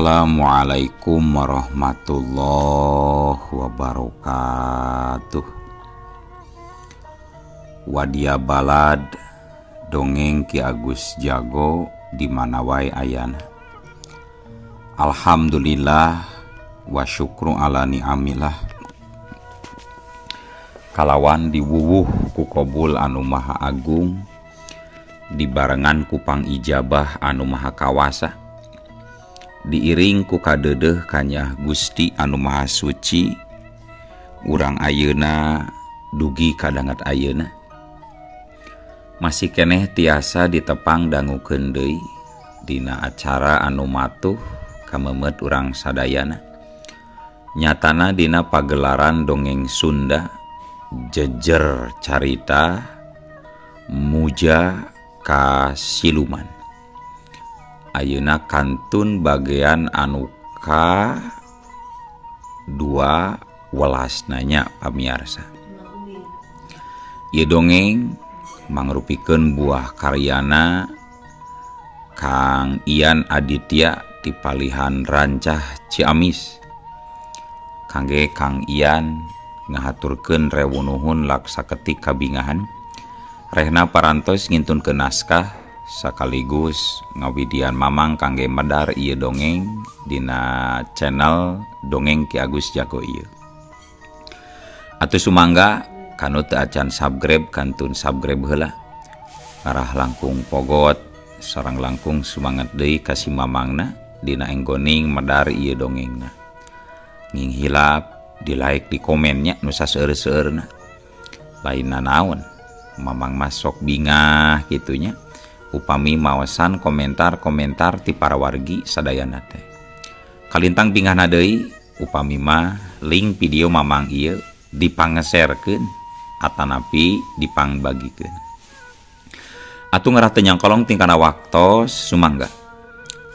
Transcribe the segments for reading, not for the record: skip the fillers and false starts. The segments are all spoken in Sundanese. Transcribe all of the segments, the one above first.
Assalamualaikum warahmatullahi wabarakatuh. Wadia balad dongeng Ki Agus Jago di mana wae ayana. Alhamdulillah wa syukru ala ni'amillah. Kalawan diwuwuh ku kobul anu maha agung, dibarengan ku pangijabah anu maha kawasa, diiring ku kadeudeuh kanyah Gusti anu maha suci, urang ayeuna dugi kadangat ayeuna. Masih keneh tiasa ditepang dangukeun deui dina acara anu matuh kamemet urang sadayana. Nyatana dina pagelaran dongeng Sunda jejer carita Muja ka Siluman. Ayeuna kantun bagian anu ka 2 welas nanya pamiarsa. Ieu dongeng mangrupikeun buah karyana Kang Ian Aditya ti Palihan Rancah Ciamis. Kangge Kang Ian ngahaturkeun rewunuhun laksaketik kabingahan. Rehna parantos ngintunkeun naskah sakaligus ngawidian mamang kangge medar ieu dongeng dina channel Dongeng Ki Agus Jago ieu. Atuh sumangga kanu teu acan subscribe kantun subscribe heula. Ngarah langkung pogot sareng langkung sumangat deui ka si mamangna dina enggoning medar ieu dongengna. Nging hilap di like di komennya nu saseueur-seueurna. Lainna naon mamang masok bingah kitunya upami maosan komentar-komentar ti para wargi sadayana teh. Kalintang bingahna deui upami mah link video mamang ieu dipangeserkeun atanapi dipangbagikeun. Atuh ngarah teu nyangkolong tingkana waktos sumangga.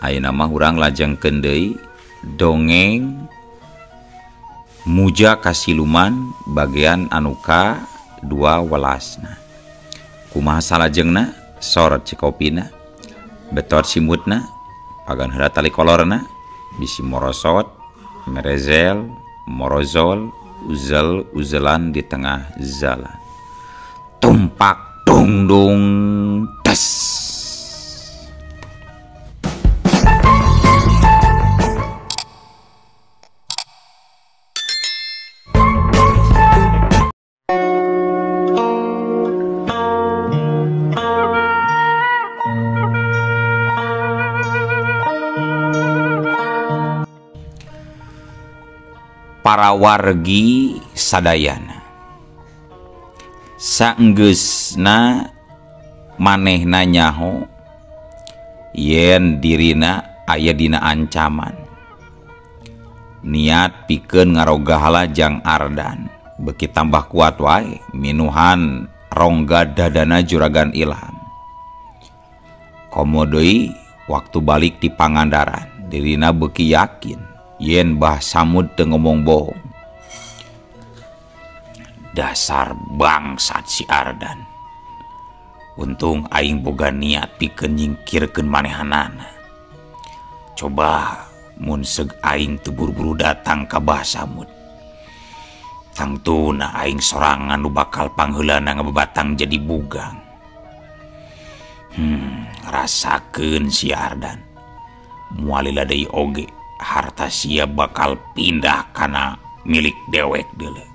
Ayeuna mah urang lajengkeun deui dongeng Muja ka Siluman bagian anu ka 2 welasna. Kumaha salajengna? Sorot cikopina, betot simutna, pagan heula tali kolorna, bisi morosot, merezel, morozol, uzel uzelan di tengah jalan. Tumpak dungdung des. Para wargi sadayana saenggeusna manehna nyaho yen dirina aya dina ancaman niat pikeun ngarogahala jang Ardan beuki tambah kuat wae minuhan rongga dadana Juragan Ilham. Komo deui waktu balik di Pangandaran dirina beuki yakin yen Bah Samud teu ngomong bohong. Dasar bangsat si Ardan. Untung aing boga niat pikeun nyingkirkeun manehanana. Coba mun seug aing teu buru-buru datang ka Bah Samud, tangtuna aing sorangan nu bakal pangheulana ngabebatang jadi bugang. Rasakeun si Ardan. Moal lila deui oge harta sia bakal pindah kana milik dewek deuleu.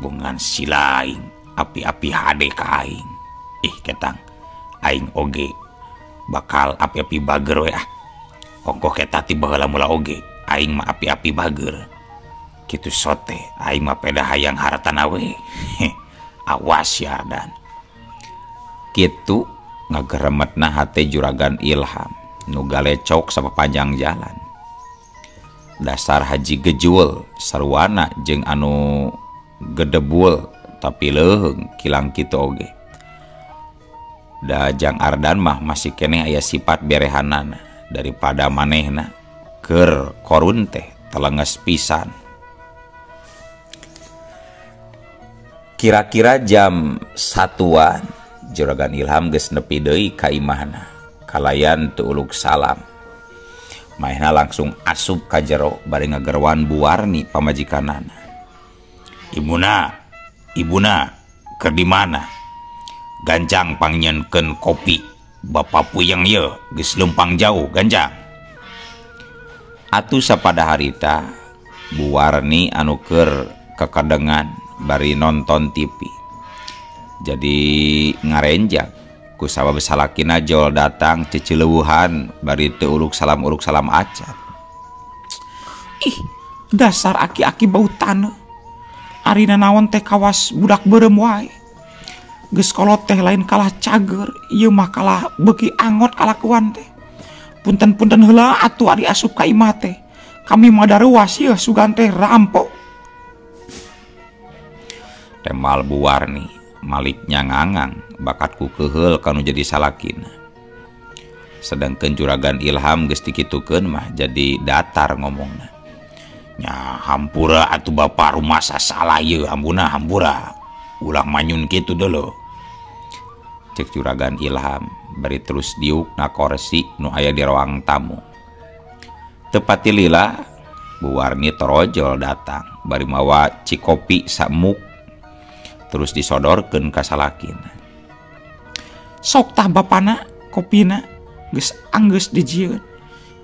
Bongan silaing api-api hade ka aing. Ih ketang aing oge bakal api-api bager we ah. Ongkoh eta ti baheula mula oge aing mah api-api bager. Kitu sote aing mah peda hayang hartana we. Awas ya Ardan. Kitu ngageremetna hate Juragan Ilham nu galecok sapapanjang jalan. Dasar haji gejul sarwana jeung anu gedebul tapi leuheung kilang kitu oge. Da jang Ardan mah masih keneh aya sifat berehanana daripada manehna keur korun teh telenges pisan. Kira-kira jam 1-an Juragan Ilham geus nepi deui ka imahna kalayan teu uluk salam. Manehna langsung asup ka jero bari ngagerwan Bu Warni pamajikanana. Ibuna, ibuna keur di mana? Gancang pangnyieunkeun kopi. Bapak puyeng ye geus leumpang jauh gancang. Atuh sapada harita Bu Warni anu keur kekedengan bari nonton TV. Jadi ngarenjak ku sabab salakina jol datang cecileuhan bari teu uruk salam acan. Ih, dasar aki-aki bau taneuh. Arina naon teh kawas budak beureum wae. Geus kolot teh lain kalah cager, ieu mah kalah beuki angot kalakuan teh. Punten-punten heula atuh ari asup ka imah teh. Kami mah daruas ieu sugan teh rampok. Temal Bu Warni maliknya ngangang bakat ku keheul kanu jadi salakina. Sedangkan juragan Ilham geus dikitukeun mah jadi datar ngomongna. Nya hampura atuh bapak rumasa salah ieu ambuna hampura. Ulah manyun kitu deuleu. Cek juragan Ilham bari terus diuk na korsi nu aya di ruang tamu. Tepati lila Bu Warni torojol datang bari mawa cikopi samuk terus disodorkeun ka salakina. Sok tah bapana kopina geus anggeus dijieun.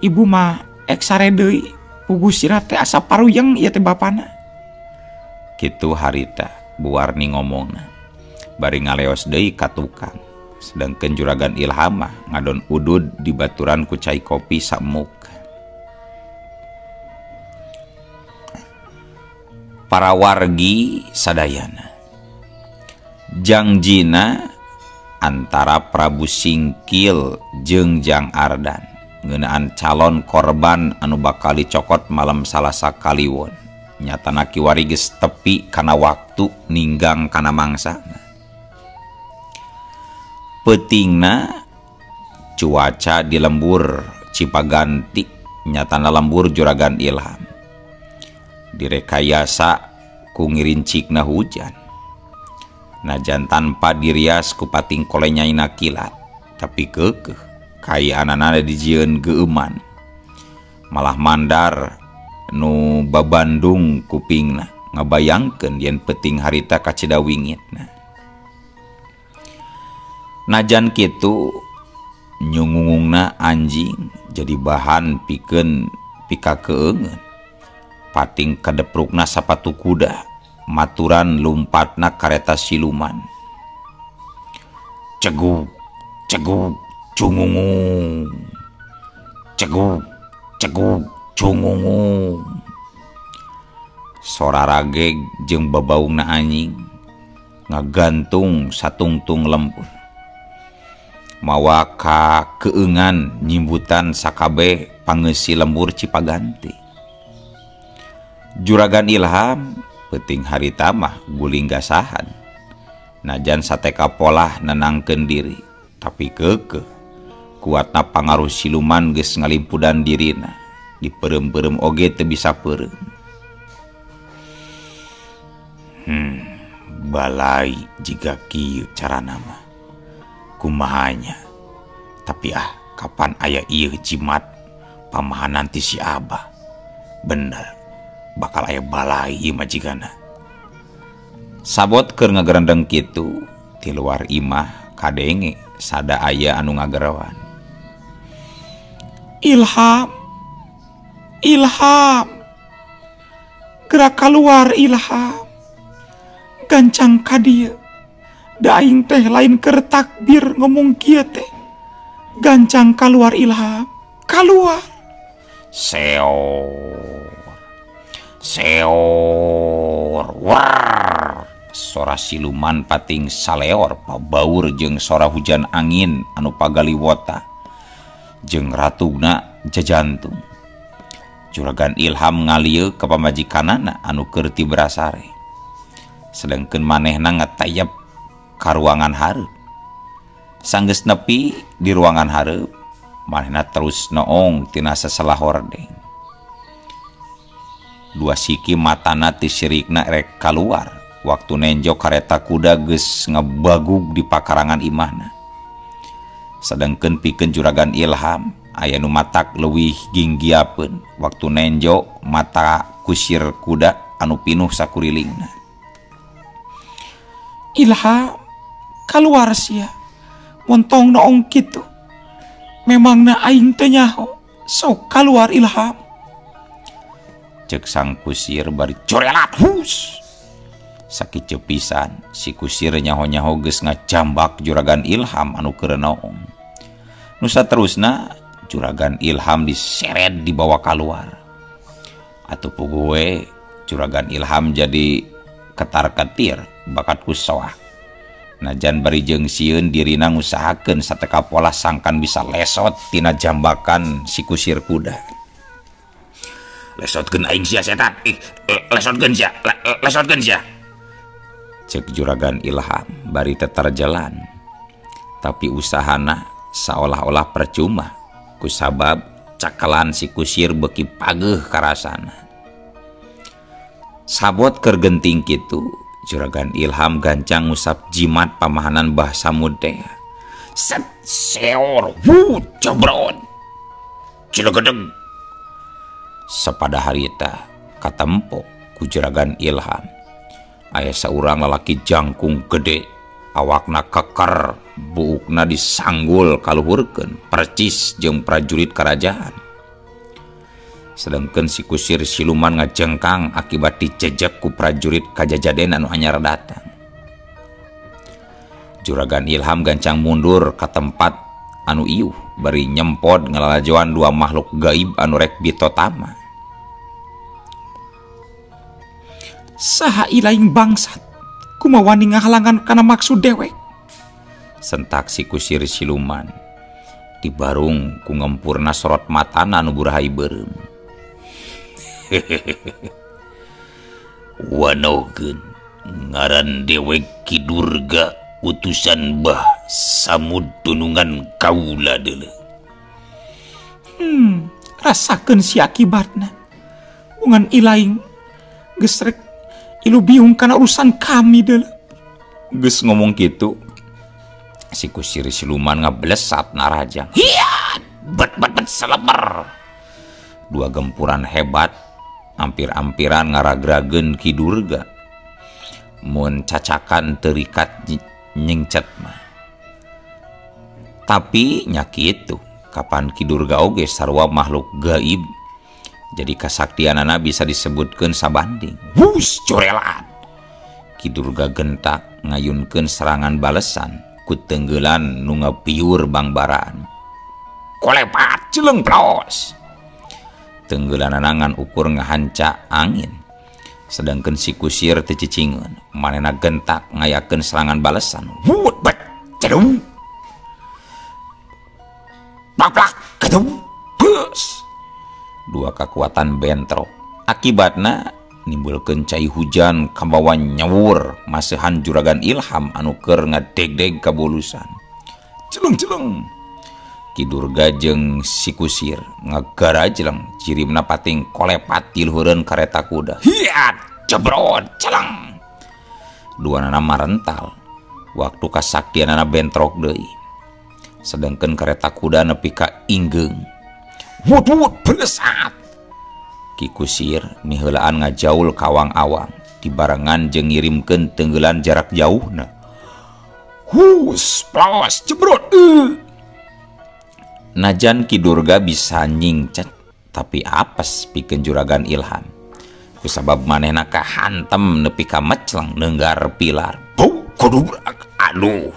Ibu mah ek sare deui puguh sirah teh asa paruyeng ieu teh bapana. Kitu harita Bu Warni ngomongna bari ngaleos deui ka tukang. Sedangkan juragan Ilham mah ngadon udud di baturan ku cai kopi samuk. Para wargi sadayana jangjina antara Prabu Singkil jeung Jang Ardan ngeunaan calon korban anu bakal dicokot malam Salasa Kaliwon nyatana kiwari geus tepi kana waktu ninggang kana mangsana. Peutingna cuaca di lembur Cipaganti nyatana lembur juragan Ilham direkayasa ku ngirincikna hujan. Najan tanpa dirias ku pating kolenyaina kilat tapi keukeuh kayaanana dijieun geueuman malah mandar nu babandung kupingna ngabayangkeun yen peuting harita kacida wingitna. Najan kitu nyungungungna anjing jadi bahan pikeun pikakeungeun pating kadeprukna sapatu kuda maturan lumpatna kareta siluman. Ceguk ceguk cungungung, ceguk ceguk cungungung. Sora rageg jeung babaungna anjing ngagantung satungtung lembur. Mawa ka keungan nyimbutan sakabeh pangeusi lembur Cipaganti. Juragan Ilham peuting harita mah guling gasahan. Najan sateka polah nenangkeun diri, tapi keukeuh kuatna pangaruh siluman geus ngalimpudan dirina. Dipereum-peureum oge teu bisa peureum. Balai jiga kieu carana mah. Kumahanya. Tapi ah, kapan aya ieu jimat pamahanan ti si Abah. Bener, bakal aya balai ieu mah jigana. Sabot keur ngagerendeng kitu ti luar imah kadenge sada aya anu ngageroan. Ilham, Ilham, gerak keluar Ilham, gancang ka dieu. Da aing teh lain keur takbir ngomong kieu teh. Gancang keluar Ilham, keluar. Seor, seor, war. Sora siluman pating saleor pabaur jeung sora hujan angin anu pagaliwota jeung ratugna jajantung. Juragan Ilham ngalieu ka pamajikanana anu keur tibrasare. Sedengkeun manehna ngetayep ka ruangan hareup. Sanggeus nepi di ruangan hareup, manehna terus noong tina saselah hordeng. Dua siki matana ti sirikna rek kaluar waktu nenjo kareta kuda geus ngebagug di pakarangan imahna. Sedengkeun pikeun juragan Ilham Aya nu matak leuwih ginggiapeun waktu nenjo mata kusir kuda anu pinuh sakurilingna. Ilham kaluar sia montong noong kitu. Memangna aing teh nyaho sok kaluar Ilham. Cek sang kusir bari corelat hus. Sakieu pisan si kusir nyaho-nyaho geus ngajambak Juragan Ilham anu keur noong. Nu saterusna Juragan Ilham diseret dibawa kaluar. Atuh puguh we Juragan Ilham jadi ketar-ketir bakat ku soak. Najan bari jeung sieun dirina ngusahakeun sateka pola sangkan bisa lesot tina jambakan si kusir kuda. Lesotkeun aing sia setan. Ih, lesotkeun sia, lesotkeun sia. Cek Juragan Ilham bari tetar jalan. Tapi usahana seolah-olah percuma kusabab cakalan si kusir beki pageuh karasana. Sabot keur genting kitu, Juragan Ilham gancang ngusap jimat pamahanan Bah Samud teh. Set seor wu jebrot. Cilegedeg. Sapada harita katempo ku Juragan Ilham. Aya saurang lalaki jangkung gede, awakna keker, buukna disanggul kaluhurkeun percis jeung prajurit kerajaan. Sedangkan si kusir siluman ngajengkang akibat dijejek ku prajurit kajajaden anu anyar datang. Juragan Ilham gancang mundur ka tempat anu iuh bari nyempod ngalalajoan dua makhluk gaib anu rek bitotama. Saha ilaing bangsat kumaha wani ngahalangan kana maksud dewek. Sentak si kusir siluman dibarung ku ngempurna sorot matana anu burahay beureum. Wanohkeun ngaran dewek Ki Durga utusan Bah Samud tunungan kaula deuleu. Rasakeun si akibatna. Ungan ilaing geus rek ilu biung kana urusan kami deuleu. Geus ngomong kitu si kusir siluman ngablesat narajang. Hiat bet bet bet seleber. Dua gempuran hebat ampir-ampiran ngaragrageun Ki Durga. Mun cacakan terikat nyingcet mah. Tapi nya kitu, kapan Ki Durga oge sarua makhluk gaib. Jadi kasaktianana bisa disebutkeun sabanding. Wus corelat. Ki Durga gentak ngayunkeun serangan balesan ku tenggelan nu ngapiur bangbaraan. Kolepat celeng plos. Tenggelanana ngan ukur ngahanca angin. Sedangkan si kusir teu cicingeun, manehna gentak ngayakeun serangan balesan. Wut bet cedung. Plak kedung. Beus. Dua kekuatan bentrok. Akibatna nimbulkeun cai hujan kabawa nyawur masehan Juragan Ilham anu keur ngadegdeg kabulusan. Celeng-celeng. Ki Durga jeung si kusir ngagarajleng cirimna pating kolepat ti luhureun kareta kuda. Hiat jebrot celeng. Duanana marental waktu kasaktianana bentrok deui. Sedangkan kereta kuda nepi ka inggeung. Wut wut belesat. Ki kusir miheulaan ngajaul kawang-awang dibarengan jeung ngirimkeun tenggelan jarak jauhna. Hus plos jebrot. Najan Ki Durga bisa nyingcet tapi apes pikeun Juragan Ilham. Kusabab manehna kahantem nepi ka mecleng neunggar pilar. Bau kodubrak. Aduh.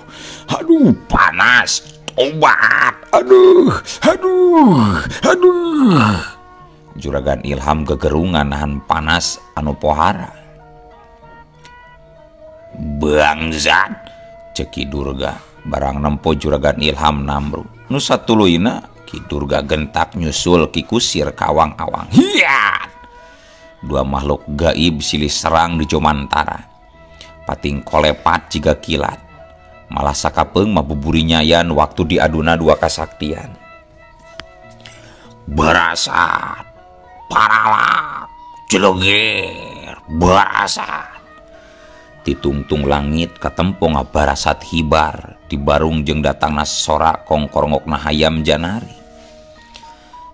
Aduh panas. Obat. Aduh. Aduh. Aduh. Juragan Ilham gegerungan nahan panas anu pohara. Bangsat cek Ki Durga barang nempo Juragan Ilham namru. Nu satuluyna Ki Durga gentak nyusul Ki Kusir kawang-awang. Hiat! Dua makhluk gaib silih serang di jomantara. Pating kolepat jiga kilat. Malah sakapeung mah buburi nyayan waktu diaduna dua kasaktian. Barasat, paralak, jeleger, barasat. Titungtung langit katempo ngabarasat hibar dibarung jeung datangna sora kongkorongokna hayam janari.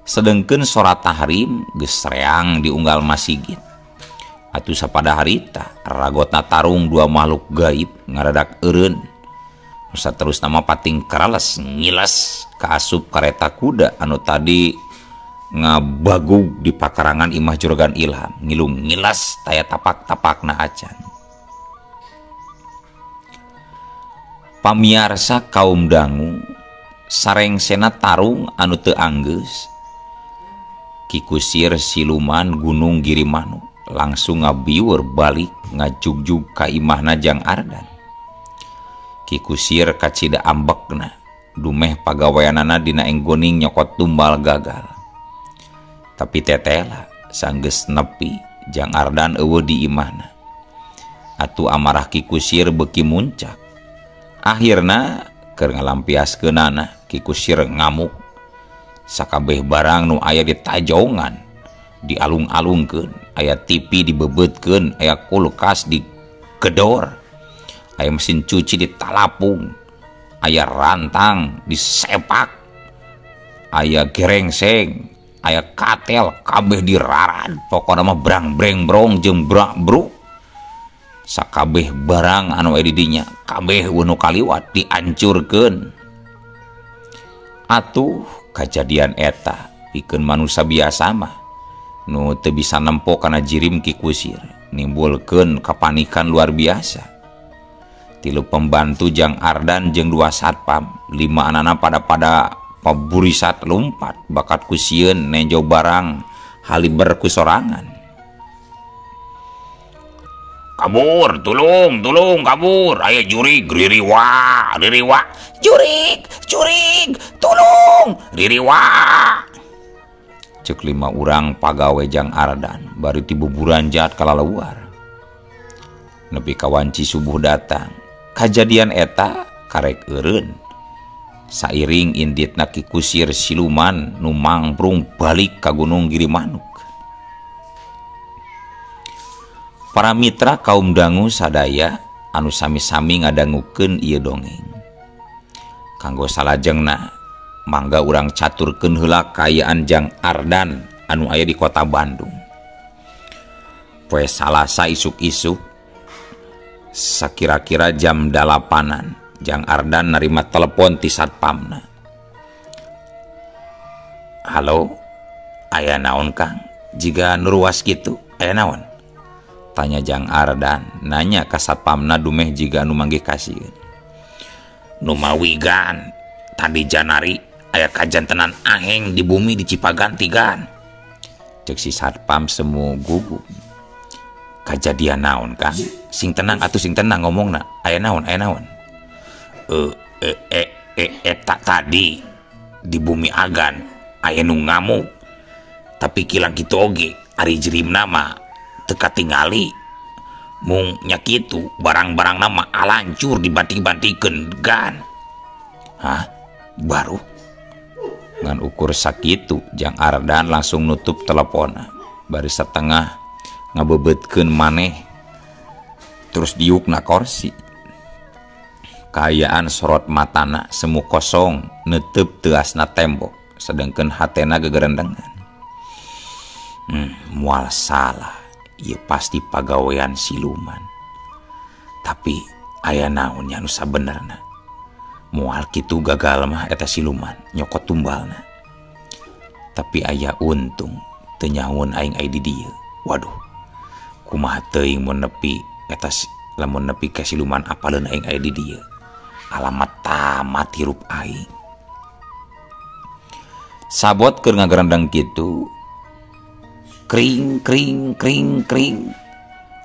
Sedengkeun sora tahrim geus reang di unggal masigit. Atuh sapada harita ragotna tarung dua makhluk gaib ngaradak eureun. Terus nama pating karales ngilas kaasup kareta kuda anu tadi ngabagug di pakarangan imah Juragan Ilham ngilu ngilas taya tapak-tapakna acan. Pamiarsa kaum dangu sarengsena tarung anu teu anggeus Ki Kusir siluman Gunung Girimanuk langsung ngabiweur balik ngajugjug ka imahna Jang Ardan. Ki Kusir kacida ambekna dumeh pagaweanana dina enggoning nyokot tumbal gagal. Tapi tetela sanggeus nepi Jang Ardan eueuh di imahna. Atuh amarah Ki Kusir beuki muncak. Akhirna keur ngalampiaskeunana Ki Kusir ngamuk. Sakabeh barang nu aya di tajongan dialung-alungkeun, aya TV dibebeutkeun, aya kulkas digedor, aya mesin cuci ditalapung, aya rantang disepak, aya gerengseng, aya katel kabeh dirarad, pokona mah brang-breng brong jeung brak-bruk. Sakabeh barang anu aya di dinya kabeh nu kaliwat diancurkeun. Atuh kajadian eta pikeun manusia biasa mah nu teu bisa nempo kana jirim Ki Kusir, nimbulkeun kapanikan luar biasa. Tilu pembantu Jang Ardan jeung dua satpam, lima anana pada paburisat lumpat bakat ku sieun nenjo barang haliber ku sorangan. Kabur, tulung, tulung, kabur. Aya jurig, ririwa, ririwa. Jurig, jurig, tulung, ririwa. Cek lima urang pagawe Jang Ardan bari tibuburan jahat kalaleuar. Nepi kawanci subuh datang. Kajadian eta karek eureun. Sairing inditna Ki Kusir siluman nu mangprung balik ka Gunung Girimanuk. Para mitra kaum dangu sadaya anu sami-sami ngadangukeun ieu dongeng. Kanggo salajengna mangga urang caturkeun heula kaayaan Jang Ardan anu aya di kota Bandung. Poe Salasa isuk-isuk sakira-kira jam 8-an Jang Ardan narima telepon ti satpamna. Halo, aya naon Kang? Jiga nuruas kitu, aya naon? Tanya Jang Ardan, nanya ka satpamna dumeh jiga anu manggih kasieun. Numawigan, tadi janari aya kajantenan aheng di bumi di Cipaganti gan. Cek si satpam semu gugup. Kajadian naon Kang? Sing tenang atuh sing tenang ngomongna. Aya naon, aya naon? Eta tadi di bumi agan aya nu ngamuk. Tapi kilang kitu oge ari jirimna mah teu katingali. Mung nya kitu barang-barang nama alancur dibanting-bantingkeun gan. Hah? Baru ngan ukur sakitu Jang Ardan langsung nutup teleponna. Bari setengah ngabeubeutkeun maneh terus diukna korsi. Kaayaan sorot matana semu kosong netep teasna tembok sedangkeun hatena gegerendengan. Moal salah, ieu pasti pagawean siluman. Tapi aya naon nya nu sabenerna? Moal kitu gagal mah eta siluman nyokot tumbalna. Tapi aya untung teu nyaun aing aya di dieu. Waduh, kumaha teuing mun nepi eta lamun nepi ka siluman apaleun aing aya di dieu. Alamat tamat hirup aing. Sabot keur ngagerendeng kitu, kring kring kring kring.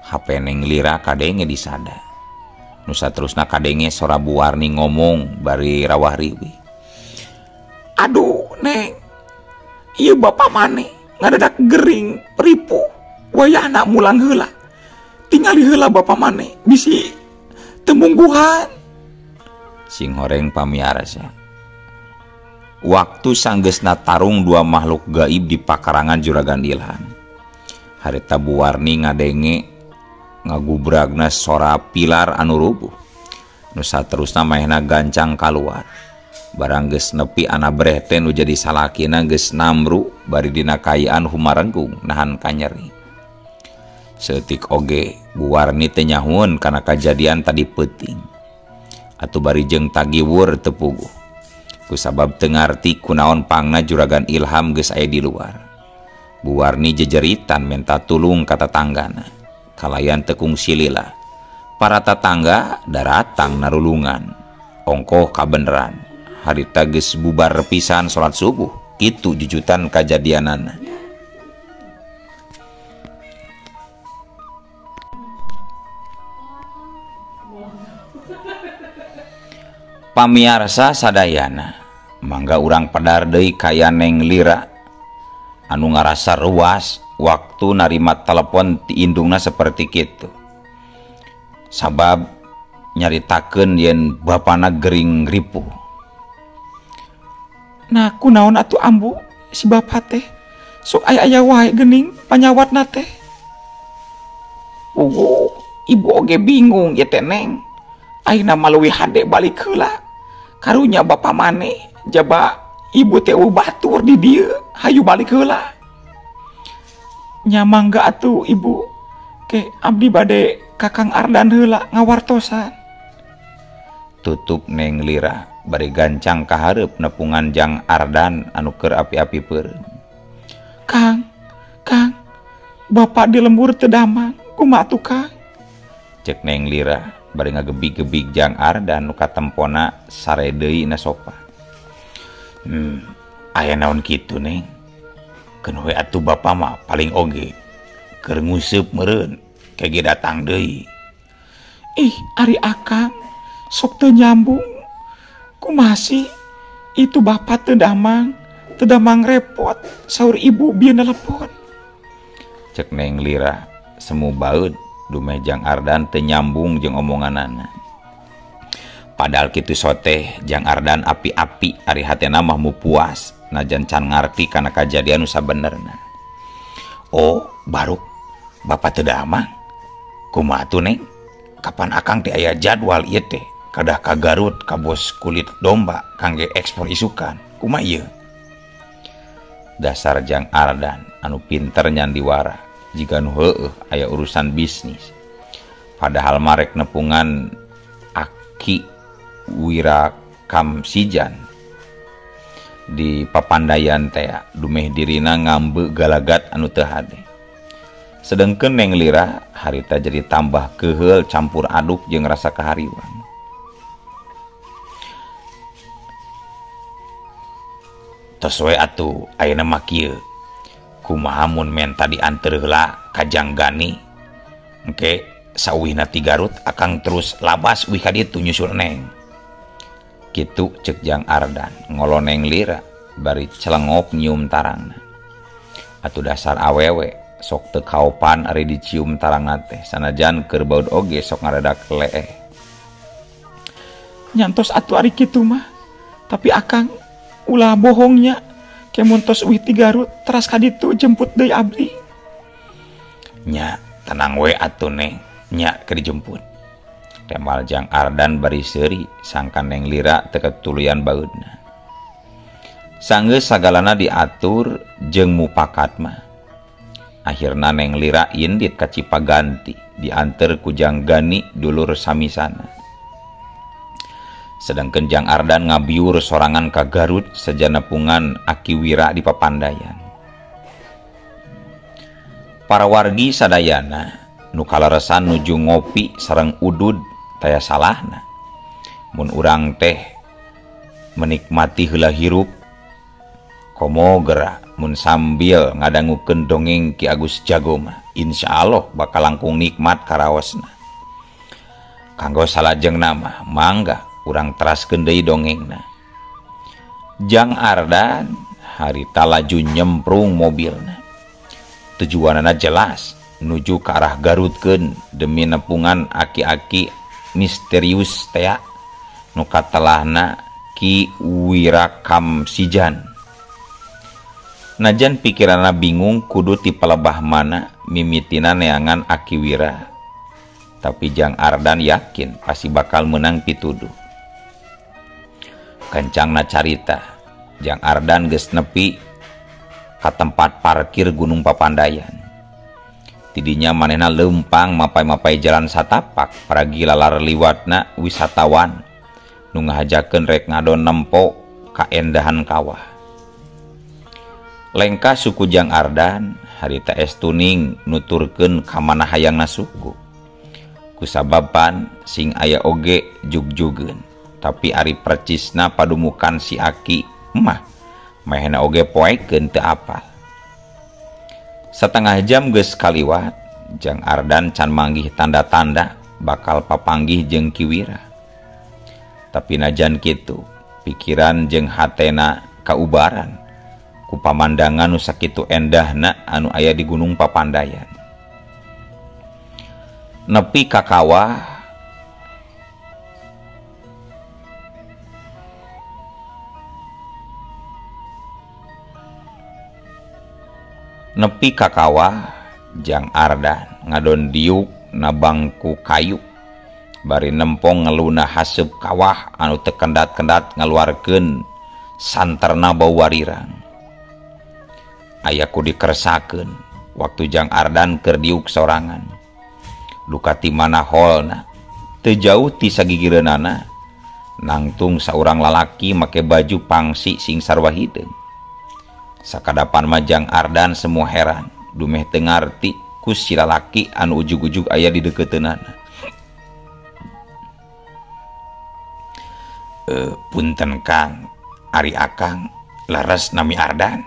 HP Neng Lira kadenge disada. Nu saterusna kadenge sora Bu Warni ngomong bari rawah riwih. Aduh, Neng. Ieu bapak maneh ngadadak gering ripuh. Wayahna mulang heula. Tingali heula bapak maneh bisi temungguhan. Sing horeng pamiarsa. Waktu sanggeusna tarung dua makhluk gaib di pakarangan Juragan Ilham. Harita Bu Warni ngadenge ngagubragna sora pilar anu rubuh. Nu saterusna manehna gancang kaluar. Barang geus nepi anabreh teh nu jadi salakina geus namru bari dina kaayaan humarenggung nahan kanyeri. Seutik oge Bu Warni teh nyahueun kana kajadian tadi peuting. Atuh bari jeung tagiwur teu puguh. Kusabab teu ngarti kunaon pangna juragan Ilham geus aya di luar. Bu Warni jejeritan menta tulung ka tatanggana. Kalayan teu kungsi lila. Para tatangga daratang narulungan. Ongkoh kabeneran. Harita geus bubar pisan salat subuh. Kitu jujutan kajadianana. Pamiarsa sadayana, mangga urang pedar deui kaya Neng Lira anu ngarasa ruas waktu narima telepon ti indungna seperti kitu. Sabab nyaritakeun yen bapana gering ripuh. Nah kunaon atuh ambu si bapa teh sok aya-aya wae geuning panyawatna teh. Puguh, ibu oge bingung ieu teh Neng. Ayeuna mah leuwih hade balik heula. Karunya bapa maneh jaba ibu teh eueuh batur di dieu, hayu balik heula. Nya mangga atuh ibu, ke abdi bade ka Kang Ardan heula ngawartosan. Tutup Neng Lira bari gancang ka hareup nepungan Jang Ardan anu keur api-api peureum. Kang, Kang, bapak di lembur teu damang, kumaha atuh Kang? Cek Neng Lira bari ngagebig-gebig Jang Ardan nu katempona sare deui na sopa. Aya naon kitu Neng? Keun we atuh bapa mah paling oge keur nguseup meureun kege datang deui. Ih, ari akang sok teu nyambung. Kumaha sih? Itu bapak teu damang repot, saur ibu bieu nelepon. Cek Neng Lira semu baeud dumeh Jang Ardan teu nyambung jeung omonganana. Padahal kitu soteh Jang Ardan api-api ari hatena mah mu puas najan can ngarti kana kajadian nu sabenerna. Oh, baruk bapak teu damang. Kumaha atuh Neng? Kapan akang teh aya jadwal ieu teh? Kadah ka Garut ka bos kulit domba kangge ekspor isukan. Kumaha ieu? Dasar Jang Ardan anu pinter nyandiwara jiga nu heueuh aya urusan bisnis. Padahal marek nepungan Aki Wira Kamsijan di Papandayan teh dumeh dirina ngambe galagat anu teu hade. Sedengkeun Neng Lira harita jadi tambah keuheul campur aduk jeung rasa kahariwang. Tos we atuh ayeuna mah kieu. Kumaha mun menta dianteur heula ka Jang Gani? Engke sauwihna ti Garut akang terus labas wih ka ditu nyusul Neng. Kitu cek Jang Ardan ngolo Neng Lira bari celengok nyium tarangna. Atuh dasar awewe sok teu kaopan ari dicium tarangna teh sanajan keur baud oge sok ngaredak leeh. Nyantos atuh ari kitu mah, tapi akang ulah bohongnya ke mun tos uih ti Garut teras ka ditu jemput deui abdi. Nya tenang we atuh Neng, nya keur dijemput. Temal Jang Ardan bari seuri sangkan Neng Lira teu katuluyan baeudna. Sanggeus sagalana diatur jeung mupakat mah. Akhirna Neng Lira indit ka Cipaganti dianteur ku Jang Gani dulur samisana. Sedangkan Jang Ardan ngabiur sorangan ka Garut sejana pungan Aki Wira di Papandayan. Para wargi sadayana nu kaleresan nuju ngopi sareng udud taya salahna. Mun urang teh menikmati heula hirup komo geura mun sambil ngadangukeun dongeng Ki Agus Jago mah insyaallah bakal langkung nikmat karaosna. Kanggo salajengna mah mangga urang teraskeun deui dongengna. Jang Ardan harita laju nyemprung mobilna. Tujuanana jelas nuju ke arah Garutkeun demi nepungan aki-aki misterius tea nu katelahna Ki Wira Kamsijan. Najan pikiranna bingung kudu ti palebah mana mimitina neangan Aki Wira. Tapi Jang Ardan yakin pasti bakal menang pituduh. Kencangna carita Jang Ardan geus nepi ka tempat parkir Gunung Papandayan. Tidinya manehna leumpang mapai-mapai jalan satapak paragi lalar liwatna wisatawan nu ngahajakeun rek ngadon nempo kaendahan kawah. Lengkah suku Jang Ardan harita estuning nuturkeun ka mana hayangna suku. Kusababan sing aya oge jugjugeun, tapi ari percisna padumukan si aki mah mahena oge poekeun teu apal. Setengah jam geus kaliwat, Jang Ardan can manggih tanda-tanda bakal papanggih jeung Ki Wira. Tapi najan kitu, pikiran jeung hatena kaubaran ku pamandangan nu sakitu endahna anu aya di Gunung Papandayan. Nepi ka kawah nepi ka kawah Jang Ardan ngadon diuk na bangku kayu bari nempong ngeluna haseup kawah anu teu kendat-kendat ngaluarkeun santerna bau warirang. Aya ku dikersakeun waktu Jang Ardan keur diuk sorangan. Duka ti mana holna teu jauh ti sagigireunana nangtung saurang lalaki make baju pangsi sing sarwa hideung. Sakadapan mah Jang Ardan semua heran dumeh teu ngarti ku si lalaki anu ujug-ujug aya di deukeuteunnana. Punten Kang, ari akang leres nami Ardan.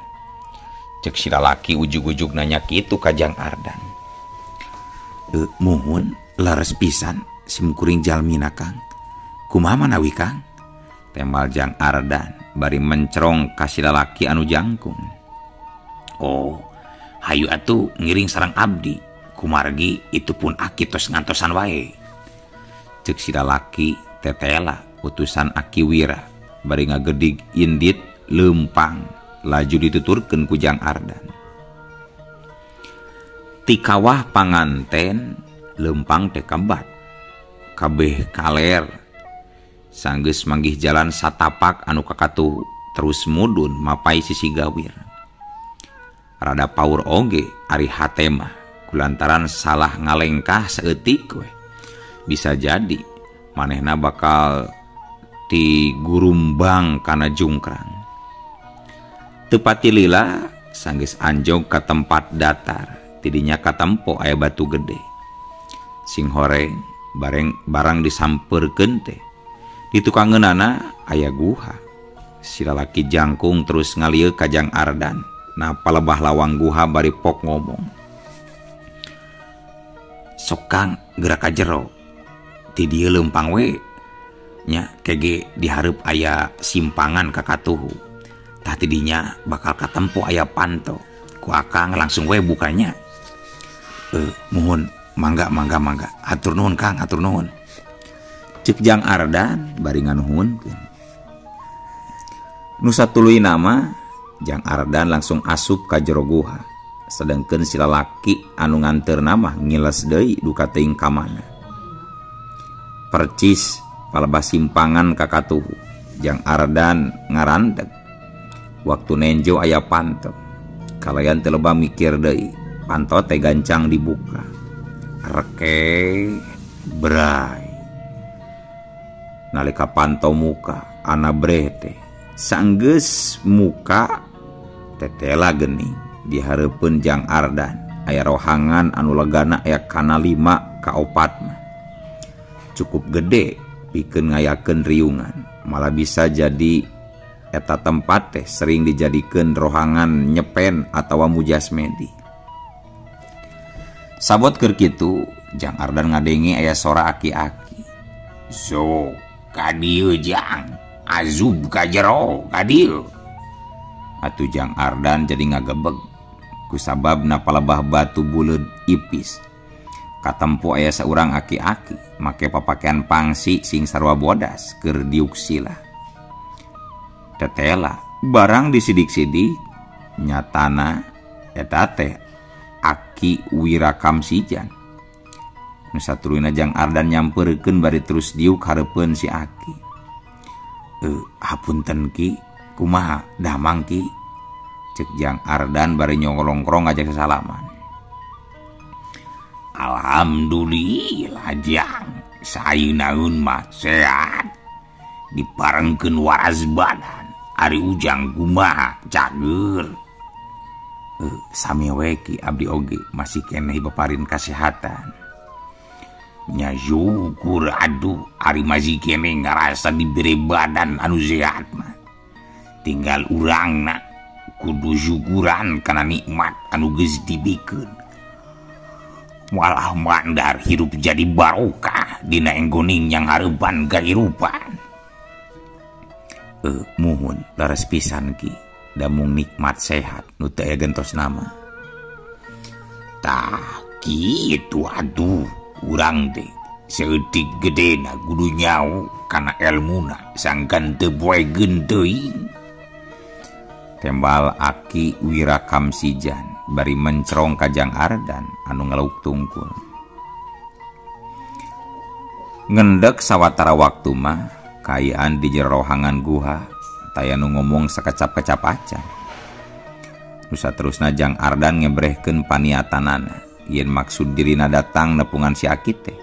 Cek si lalaki ujug-ujug nanya kitu ka Jang Ardan. Muhun leres pisan simkuring jalmina Kang. Kumaha manawi Kang? Temal Jang Ardan bari mencerong ka si lalaki anu jangkung. Oh, hayu atuh ngiring sareng abdi. Kumargi itu pun aki tos ngantosan wae. Cek si lalaki tetela utusan Aki Wira bari ngagedig indit leumpang laju dituturkeun ku Jang Ardan. Ti kawah panganten leumpang teh kabat kabeh kaler sanggeus manggih jalan satapak anu kakatuh terus mudun mapai sisi gawir. Rada paur oge ari hate mah kulantaran salah ngalengkah saeutik we. Bisa jadi manehna bakal tigurumbang kana jungkrang. Teu pati lila sanggeus anjog ka tempat datar. Tidinya katempo aya batu gede. Sing horeng bareng barang disampeurkeun teh. Di tukangeunana aya guha. Si lalaki jangkung terus ngalieu ka Jang Ardan. Nah palebah lawang guha bari pok ngomong. Sok Kang gerak ka jero. Ti dieu leumpang we. Nya kege dihareup aya simpangan ka katuhu. Tah tidinya bakal katempo aya panto. Ku akang langsung we bukanya. Muhun mangga mangga mangga hatur nuhun Kang, hatur nuhun. Cek Jang Ardan bari nganuhunkeun. Nu satuluyna mah Jang Ardan langsung asup ka jero guha. Sedengkeun si lalaki anu nganteurna mah ngiles deui duka teuing ka mana. Percis palebah simpangan ka katuhu. Jang Ardan ngarandeg. Waktu nenjo aya panto. Kalayan teu loba mikir deui. Panto teh gancang dibuka. Reke bray. Nalika panto muka ana breh teh sanggeus muka tetela geuning di hareupeun Jang Ardan aya rohangan anu legana aya kana 5 ka 4 mah. Cukup gede pikeun ngayakeun riungan, malah bisa jadi eta tempat teh sering dijadikeun rohangan nyepen atawa mujasmedi. Sabot keur kitu Jang Ardan ngadenge aya sora aki-aki. So ka dieu Jang, azub ka jero ka dieu. Atuh Jang Ardan jadi ngagebeg kusababna palebah batu buleud ipis. Katempo aya saurang aki-aki make papakaian pangsi sing sarua bodas keur diuk sila. Tetela barang disidik-sidik nyatana eta teh Aki Wira Kamsijan. Nu satuluyna Jang Ardan nyamperkeun bari terus diuk hareupeun si Aki. Hapunten Ki, kumaha damang Ki? Cek Jang Ardan bari nyongkrong ngajak sesalaman. Alhamdulillah Jang, saeunaeun mah sehat. Diparengkeun waras badan. Ari Ujang kumaha cager. Sami we Ki, abdi oge masih keneh baparin kasehatan. Nya syukur aduh ari masih keneh ngarasa dibere badan anu sehat mah. Tinggal urangna kudu syukuran kana nikmat anu geus dibikeun. Walah mandar hirup jadi barokah dina enggoning yang hareupan kahirupan. Muhun leres pisan Ki, damung nikmat sehat nu teu aya gentos nama. Tah kitu atuh urang teh saeutik gedena kudu nyau kana elmuna sangkan teu poegeun teuing. Tembal Aki Wirakamsijan bari mencrong ka Jang Ardan anu ngalauk tungkul. Ngendek sawatara waktu mah kaayaan di jero rohangan guha taya nu ngomong sakecap-kecap acan. Nu saterusna Jang Ardan ngebrehkeun paniatanana yen maksud dirina datang nepungan si Aki teh.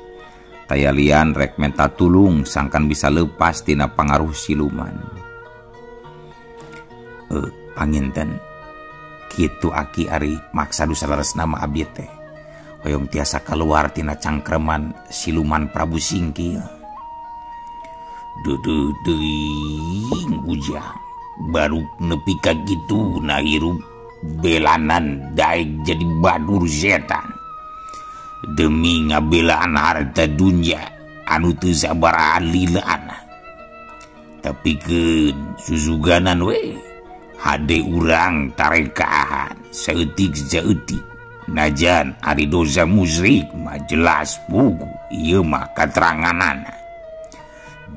Taya lian rek menta tulung sangkan bisa lepas tina pangaruh siluman. Panginten kitu Aki ari maksa du saleresna mah abdi teh hoyong tiasa keluar tina cangkreman siluman Prabu Singkil. Duduh teuing Ujang baru nepi ka kitu na hirup belanan daek jadi badur setan demi ngabelaan harta dunya anu teu sabaraha lilana. Tapi keun susuganan we hade urang tarekahan saeutik-saeutik najan ari dosa musyrik mah jelas pugu ieu mah kateranganana.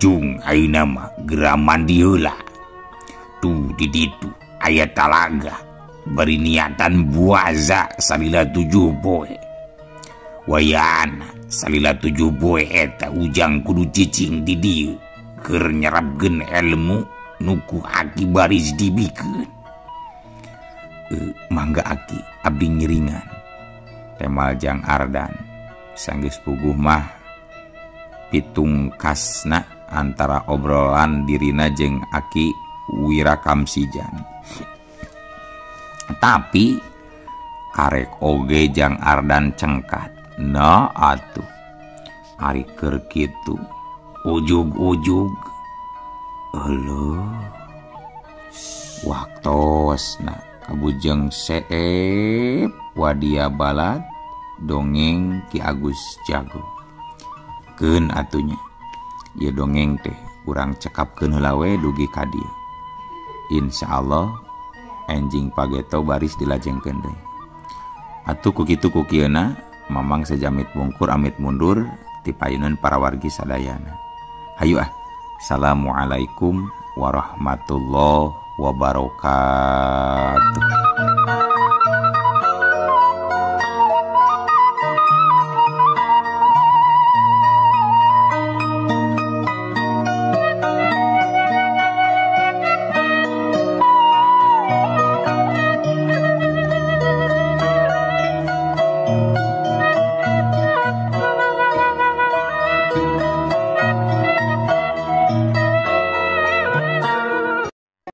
Jung ayeuna mah geura mandi heula. Tuh di ditu aya talaga bari niatan buaza salila 7 poe. Wayana salila 7 poe eta Ujang kudu cicing di dieu keur nyerapkeun ilmu nuku Aki baris dibikeun. Mangga Aki abdi ngiringan. Temal Jang Ardan sanggeus puguh mah pitungkasna antara obrolan dirina jeung Aki Wirakamsijan. Tapi karek oge Jang Ardan cengkat. Nah atuh ari keur kitu ujug-ujug euleuh waktosna kabujeng seep wadia balad dongeng Ki Agus Jago. Keun atunya ieu dongeng teh urang cekapkeun heula we dugi ka dieu. Insyaallah enjing pageto baris dilajengkeun deui. Atuh ku kitu ku kieuna Mamang sejamit mungkur amit mundur ti payuneun para wargi sadayana. Hayu ah. Assalamualaikum warahmatullahi wabarakatuh.